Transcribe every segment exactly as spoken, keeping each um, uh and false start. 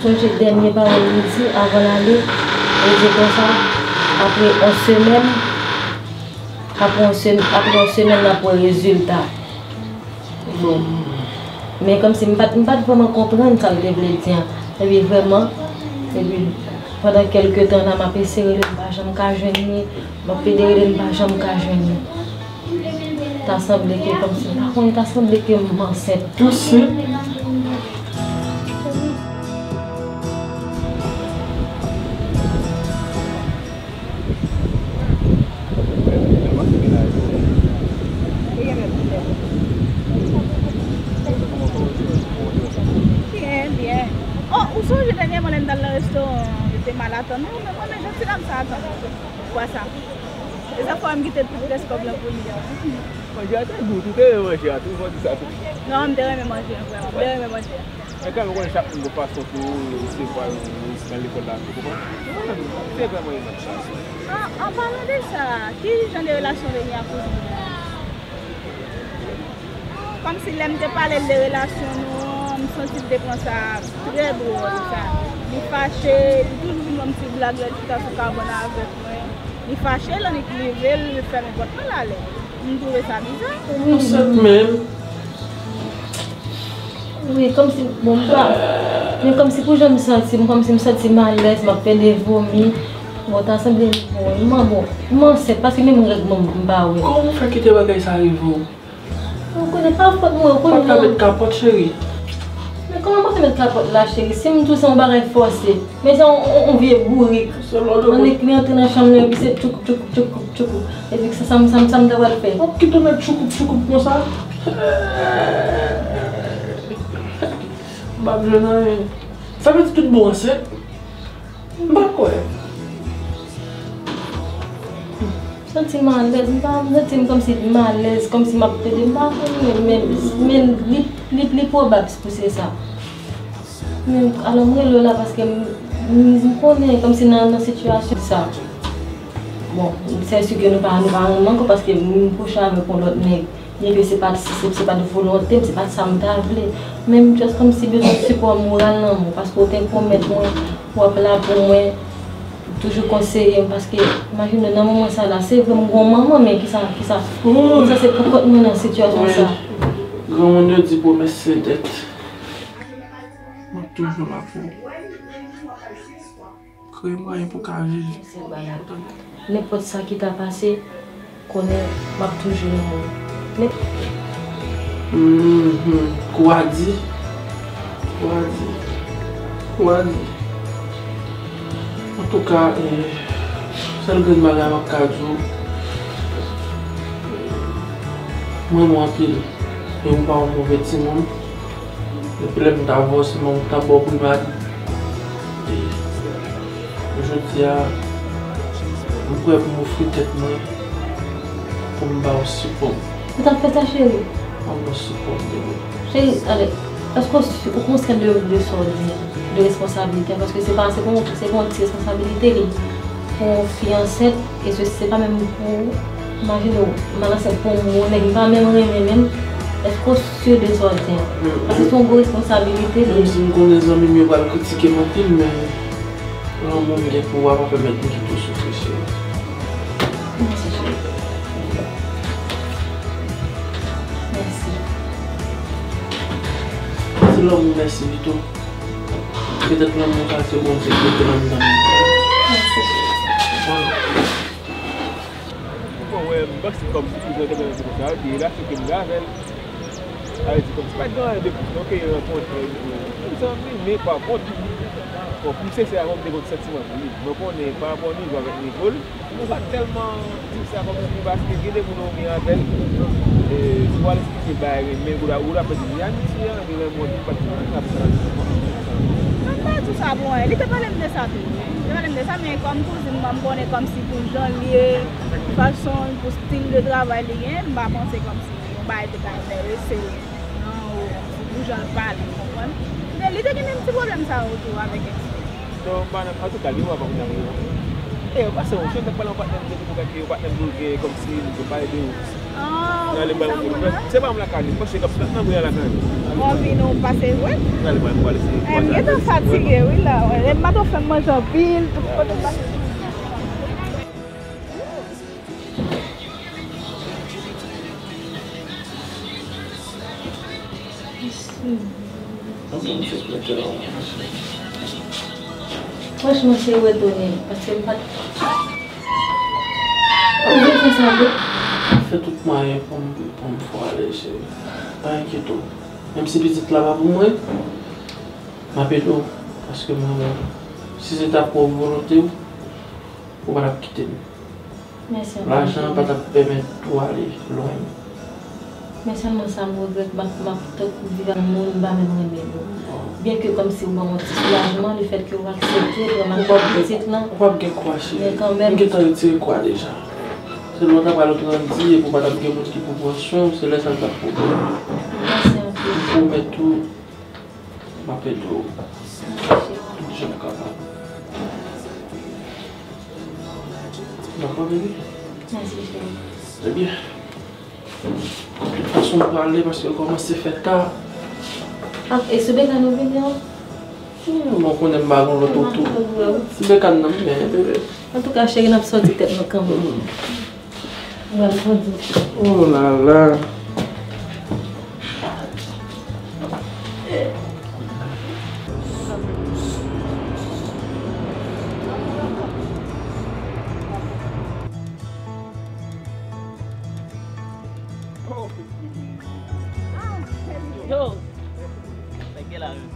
Sonje dènye pawòl li di avan l ale, li di konsa, apre yon semèn, apre yon sem-, apre yon semèn, n ap wè rezilta. Bon. Men kòmsi m pa t, m pa t vrèman konprann sa l te vle di an. Epi vrèman, epi pandan kèlke tan la, m ap eseye rele l, m pa janm ka jwenn li, m ap pede rele l, m pa janm ka jwenn li. Ta sanble ke kòmsi, m pa konnen, ta sanble ke m ansent. Ansent? Byen, byen. Oh, ou sonje dènyèman lè n t al nan restoran an, yo te mal atann nou, men mwen renmen jan ti dam sa atann nou. Kwa sa? E sa fè m kite tout rès kòb lan pou li an. Manje a te gou tou, te renmen manje a tou, fò di sa tou. Non, m te renmen manje a, vrèman, m te renmen manje a. Men kanmenm, ou konnen chak moun gon fason pou resevwa yon, yon nan lekòl la tou, konprann? Mwen menm, se vrèman yon lòt fason. An, an palan de sa, ki jan de relasyon w te gen ak kouzin ou an? Kòmsi lè m te pale l de relasyon nou an, m santi l te pran sa trè dwòl, sa. Li fache, li toujou vin ban m ti blag lè l chita sou kabann avèk mwen. Li fache, l annik leve, l fèmen pòt lan, l ale. M twouve sa biza. Ansent menm. Wi, kòmsi, bon, m pa, men kòmsi pou jan m santi m, kòmsi m santi m alèz, m ap pede vomi. Bon, ta sanble m, bon, m, bon, m ansent, paske menm règ mwen, m pa wè. Kòman w fè kite bagay sa rive w? Ou konnen pa fòt mwen, ou konnen. Pa ka met kapòt, cheri. Men kòman m ap fè met kapòt la, cheri? Si m tou se yon bagay fòse. Men se yon, yon, yon vye bourik. Annik li antre nan chanm nan, epi se tchoukou, tchoukou, tchoukou, tchoukou. Epi sa, sa m, sa m, sa m ta pral fè? W ap kite w met tchoukou, tchoukou konsa? M p ap jwenn anyen. Sa vle di tout bon ansent? M pa kwè. Santi m alèz, m pa, m santi m kòmsi m alèz, kòmsi m ap pede, m pa konnen, men, men li, li, li pwobab pou se sa. Men, alò, m rele w la paske m, m, m konnen kòmsi nan, nan sitiyasyon sa. Bon, se si ke nou pa, nou pa renmen ankò paske m kouche avèk yon lòt nèg. Byenke se pa t, se, se pa t volonte m, se pa t sa m ta vle. Men m just kòmsi bezwen sipò moral nan men w, paske w te pwomèt mwen w ap la pou mwen, toujou konseye m, paske imajine w nan moman sa la, se vre m gon manman, men kisa, kisa, m sanse pou kont mwen nan sitiyasyon sa. Granmoun yo di pwomès se dèt. Mwen toujou la pou ou. Kreye mwayen pou w ka viv. Nenpòt sa ki ta pase, konnen m ap toujou nan ou. Nen- Mhm. Kou a di. Kou a di. Kou a di. Antouka, eh, sèl grenn bagay m ap ka di w, m renmen w anpil. E ou pa yon move timoun. Depi lè m ta vòse, m ta ba w primad. E jodi a, m prè pou m ofri tèt mwen, pou m ba w sipò m. Ou t ap fè sa, cheri? M ap ba w sipò m, bebe. Cheri, ale, èske w si-, ou konsyan de, de sa w di an, de responsablite an? Paske se pa, se pa yon, se pa yon ti responsablite li. Pou yon fi ansent, e se, se pa menm pou, imajine w, m al ansent pou yon nèg m pa menm renmen menm, èske w si de sa w di an? Paske se yon gwo responsabilite li ye. Menm si m konnen zanmi m yo pral kritike m anpil, men lanmou m gen pou ou a pa pèmèt m kite w soufri, cheri. Mèsi, cheri. Mèsi. Se lanmou, mèsi pito. Petèt lanmou sa se Bondye ki mete l anndan m. Mèsi, cheri. Bon, wè, m panse kòmsi kouzin te konn di konsa, li te rache ke m te avè l. Sa vle di kòmsi pa t gen anyen de plis, non, ke yo rankontre, yon zanmi, men pa kont, bon, pou m sensè avè w, m te gen yon ti santiman pou li. Mwen konnen, pa rapò nivo avèk nivo l, mwen pa t tèlman di sa kòmsi, paske gen de moun ou gen avè l, e, si w al esplike bagay, men ou ta, ou ta pèdi ni amitye an, ni renmen w, ni pa t gen anyen, apre sa, la di, bon, mwen pa di sa pou anyen. Li te pale m de sa tou, wi. Li te pale m de sa, men kòm kouzin mwen, m konnen kòmsi pou jan l ye, fason, pou stil de travay li gen, m pa panse kòmsi yon bagay te ka enterese l nan, ou, ou jan l pale, w konprann? Men li te gen menm ti pwoblèm sa yo tou avèk èks li. Non, m pa nan, antouka, li wè pa konn sa m ye. E, pase yon jou, m t ap pale yon patnè m, m te di konsa ke yon patnè m tou gen, kòmsi, m te pale de ou. N ale bay yon kout fè. Se pa m lakay li, m panse k ap fèt nan bri a lakay li. Ou anvi nou pase jwe? N ale bay yon kout fè. M gentan fatige, wi, la. E m pa t fè m manje anpil, tout kote m pase. Franchman, se retounen, paske m pa t, m vle fè sa vre. M fè tout mwayen pou m, pou m fè w ale, cheri. Pa enkyete w. Menm si pitit la pa pou mwen, m ap ede w, paske mwen menm, si se ta pou volonte w, ou pa t ap kite m. Mèsi anpil. Lajan an pa t ap pèmèt ou ale lwen. Men sèlman sa m regrèt, m ap, m ap tankou viv ak moun m pa menm renmen nou. Byenke kòmsi ou ban m yon ti soulajman, lefètke ou aksepte pran m ak pitit lan. Ou p ap gen kwa, cheri. Men kanmenm. M gentan retire kwa deja. Se lè w ta pral grandi, epi ou pa t ap gen moun ki pou pran swen w, se lè sa l t ap pwoblèm. Mèsi anpil. M pwomèt ou, m ap ede w. Tout jan m kapab. Dakò, baby? Mèsi, cheri. Ebyen, de tout fason, m prale paske l kòmanse fè ta. Ah, e sou Bekan nou vini an? Hmm, bon, konnen m pa gen lòt otou. M Bekan nan, men, bebe. Antouka, cheri, n ap sòti tèt nou kanmenm. Mwen konnen. Oh la la. Yo. Nèg la menm.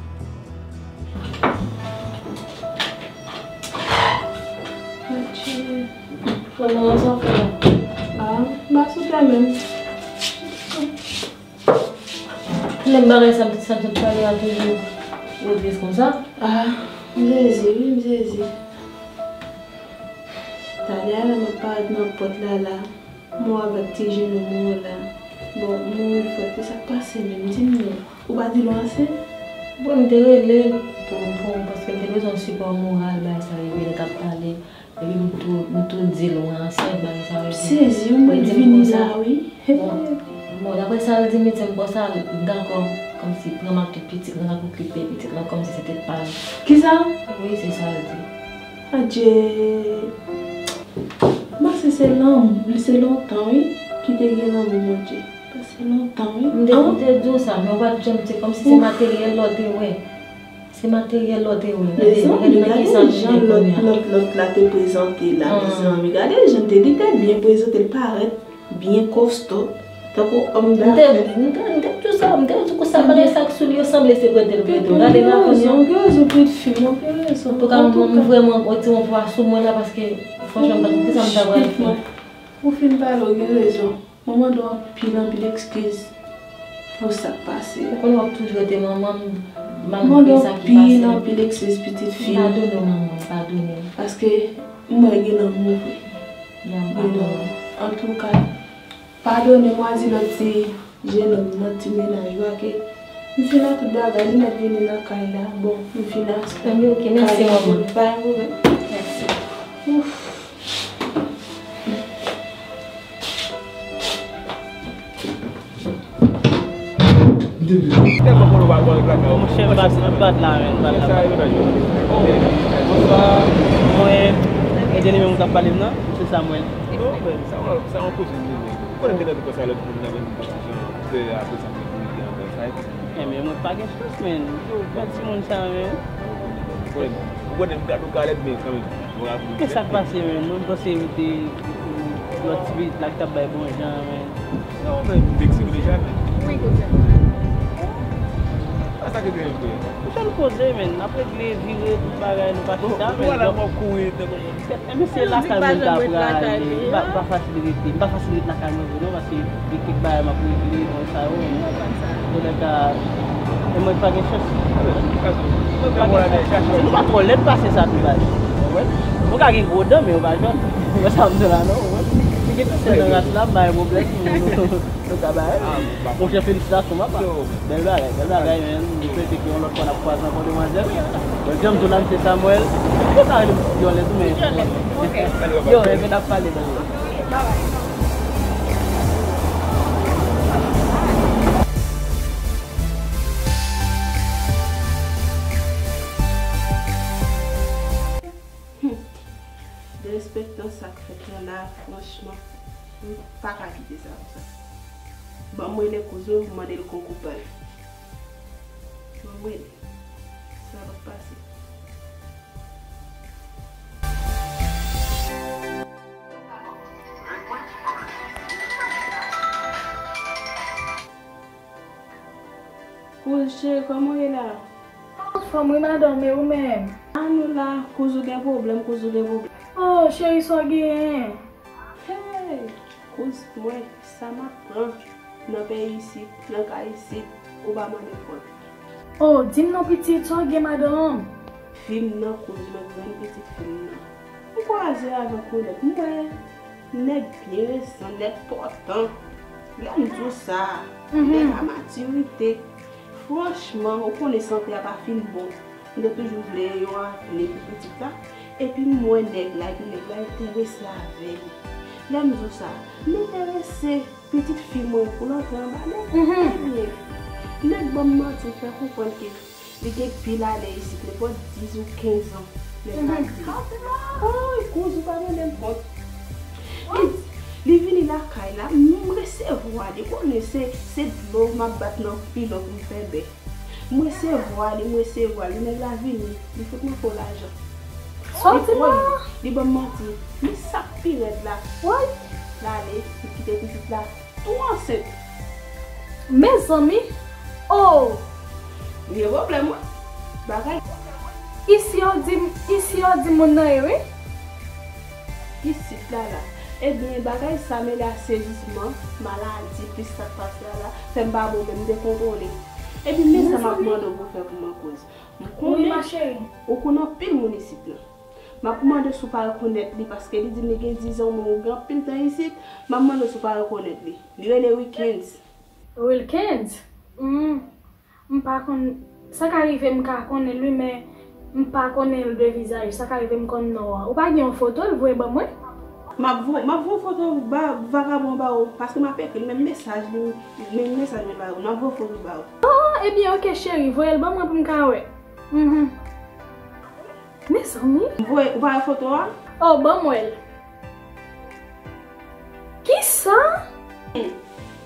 Mwen nan sa fè la. Ah, m pa sou tè menm. Menm bagay sa m t, sa m t ap pale a toujou. Ou tris konsa? Ah, m sezi, wi, m sezi. Talè a la m ap parèt nan pòt la la. M wè w avèk ti jenou mou w la. Bon, m mouri frèt, e sa k pase menm? Di m non. Ou pa di l w ansent? Bon, m te rele l pou, pou, paske m te bezwen sipò moral, bagay sa rive, nou t ap pale. Epi m tou, m tou di l mwen ansent, bagay sa yo. Sezi, m ret vini la, wi. Bon, bon, daprè sa l di, medsen m konsa, l dakò, kòmsi pran m ak tout pitit lan, l ap okipe pitit lan, kòmsi se te pa l. Kisa? Wi, se sa l di. Adje. M panse se lanmou, se lontan, wi, ki te gen lanmou, Bondye. Pase lontan, wi. M te, m te di w sa, men w pa t janm, se kòmsi se materyèl la w te wè. Se materyèl la w te wè. Gade, gade nan ki sa nou ye kounye a. Lòt, lòt, lòt la te prezante la, mezanmi. Gade jan te, li te byen prezante, l parèt byen kòstò, tankou òm dafè. M te, m te, m te di w sa, m te di w sa, bagay sa k sou li yo sanble se prete l prete w. Gade la kounye a. Ou gen rezon, ou gen rezon, pitit fi m, ou gen rezon. Antouka, mwen, mwen vrèman, yon ti yon pwa sou mwen la, paske, franchman, m pa konn kisa m ta pral fè. Ou fin pale, ou gen rezon. Mwen mande w anpil, anpil ekskiz pou sa k pase a. Ou konnen w ap toujou rete manman m, malgre sa ki pase. Mande w anpil, anpil ekskiz, pitit fi m. Padone w, manman, padone w. Paske m wè gen lanmou vre. Gen lanmou. Antouka, padone m, w a di lòt ti jennonm nan, ti mennaj ou a, ke m fin ak tout bagay, li mèt vini nan kay la. Bon, m fin ak kay la. Ebyen, oke, mèsi, manman. Pa gen pwoblèm. Mèsi. Ouf. Tèlman konnen w pa, w pa ret lakay ou. Monchè, m pa, m pa t la, men, m pa t la. Sa yo nan yo. Bonswa. Mwen, e de li menm ou t ap pale m nan, se Samuel. Non, men, sa, sa yon koze m genyen. Ou konnen m te tande konsa lòt moun nan, men m pa t jan pè apre sa m te kouri anba sa. Enben, mwen pa gen chans, men. Yo, gad timoun sa, men. Ou konnen, ou konnen m gade w kalèt, men kanmenm. Men sa k pase, men, mwen panse yo te lòt ti pitit la ki t ap bay bon jan, men. Non, men, m vekse w deja, men. Wi, kouzen. A sa ki te gen pou fè? Ou fè l koze, men, n ap regle, vire, tout bagay, nou pa chita, men. Ou wè la, m ap kouri, tankou moun. Enben, se lakay mwen ta prale. M pa, m pa fasil rete, m pa fasil rete lakay mwen vre, non, paske gen kèk bagay m ap regle, bon, sa yo, men. Donk, e mwen pa gen chans. Mwen pa gen chans. Si nou pa twò lèd pase sa tou baz. Ou konprann? Mwen ka gen gwo dan, men yo pa jòn. Ou wè sa m di la, non? Ou konprann? Si gen ti sèl nan ras la, m pa gen pwoblèm. Nou ka bay. Monchè, felisitasyon, papa. Bèl bagay, bèl bagay, men. M swete ke yon lòt fwa n ap kwaze ankò, demwazèl. Bon, jan m di w la, m se Samuel. Yo ka rele m Ti Dyòlè tou, men. Yo, enben n ap pale, bèl. Bye bye. Pa ka kite sa konsa. Ban m rele kouz ou, mande l konkou pa l. Ban m rele. Sa p ap pase. Kouz cheri, kòman w ye la? Anfòm wi madanm, e ou menm? A nou la, kouz ou gen pwoblèm, kouz ou gen pwoblèm. Oh, cheri, sa w genyen? Hey, kouz mwen, sa m ap pran nan peyi isit, nan kay isit, ou pa mande kont. Oh, di m non pitit, sa w gen madanm? Fi m nan kouz mwen, grann pitit fi m nan. M kwaze avèk yon nèg, m wè nèg byen resan, nèg pòtan. Lè m di w sa, nèg a matirite. Franchman, ou konnen sante a pa fin bon. M te toujou vle yon avni pou pitit la. Epi m wè nèg la, epi nèg la enterese avè m. Lè m di w sa, m enterese. Pitit fi mwen pou l antre anba nèg. Ebyen, nèg ban m manti, fè konprann ke li gen pil ane isit, nenpòt diz ou kenz an. Nèg la di, oy, kouz ou pa mande m kont. Li, li vini lakay la, m resevwa li, konnen se, se dlo m ap bat nan pilon pou m fè bè. M resevwa li, m resevwa li, nèg la vini, li fout mwen fo lajan. Sa w di la? Li ban m manti. Men sa k pi rèd la. Woy! L ale, li kite pitit la tou ansent. Mezanmi! Oh! M gen pwoblèm, wi. Bagay. Isi yo di m, isi yo di moun nan ye, wi. Isit la la. Ebyen, bagay sa mele a sezisman, maladi, plis sa k pase a la, fè m pa bon menm dekontwole. Epi men sa m ap mande w pou fè pou mwen kouz. M konnen ou konnen anpil moun isit la. M ap mande w si w pa rekonèt li, paske li di m li gen diz an, men ou gen anpil tan isit. M ap mande w si w pa rekonèt li. Li rele Wilkens. Wilkens? Hmm. M pa konn, sa ka rive m ka konnen l wi, men m pa konnen l de vizaj. Sa ka rive m konn non an. Ou pa gen yon foto l voye ban mwen? M ap vo-, m ap voye foto ba, vagabon ba ou, paske m ap ekri l, menm mesaj li, menm mesaj mwen ba ou, m ap voye foto ba ou. Oh, ebyen, oke, cheri, voye l ban mwen pou m ka wè. Mhm. Mezanmi. M voye, ou pa wè foto a? Oh, ban mwen l. Kisa? Hmm.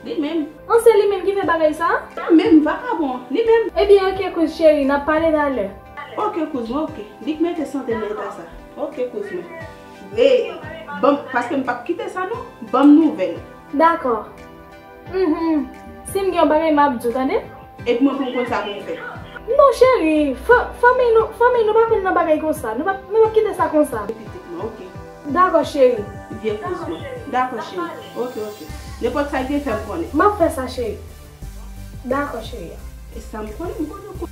Li menm. An, se li menm ki fè bagay sa? Li menm, vagabon. Li menm. Ebyen, oke, kouz cheri, n ap pale talè. Oke, kouz mwen, oke. Li k mete sante m nan eta sa. Oke, kouz mwen. Ey, ban m, paske m p ap kite sa, non. Ban m nouvèl. Dakò. Mhm. Si m gen yon bagay, m ap di w, tande? Epi mwen pou m konn sa pou m fè. Non, cheri, fa-, fanmi nou, fanmi nou pa konn nan bagay konsa. Nou p ap, nou p ap kite sa konsa. Pitit mwen, oke. Dakò, cheri. Vye kouz mwen. Dakò, cheri. Oke, oke. Nenpòt sa k gen, fè m konnen. M ap fè sa, cheri. Dakò, cheri. E sa m konnen, m konnen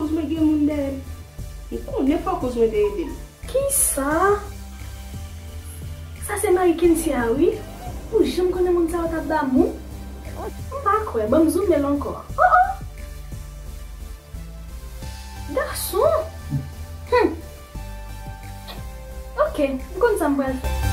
kouz mwen gen moun dèyè l. M konnen fò kouz mwen te ede m. Kisa? Sa se mari Kensia wi. Ou janm konnen moun sa yo t ap damou? M pa kwè, ban m zoome l ankò. Oh, oh! Gason! Hum! Oke, m konn sa m pral fè.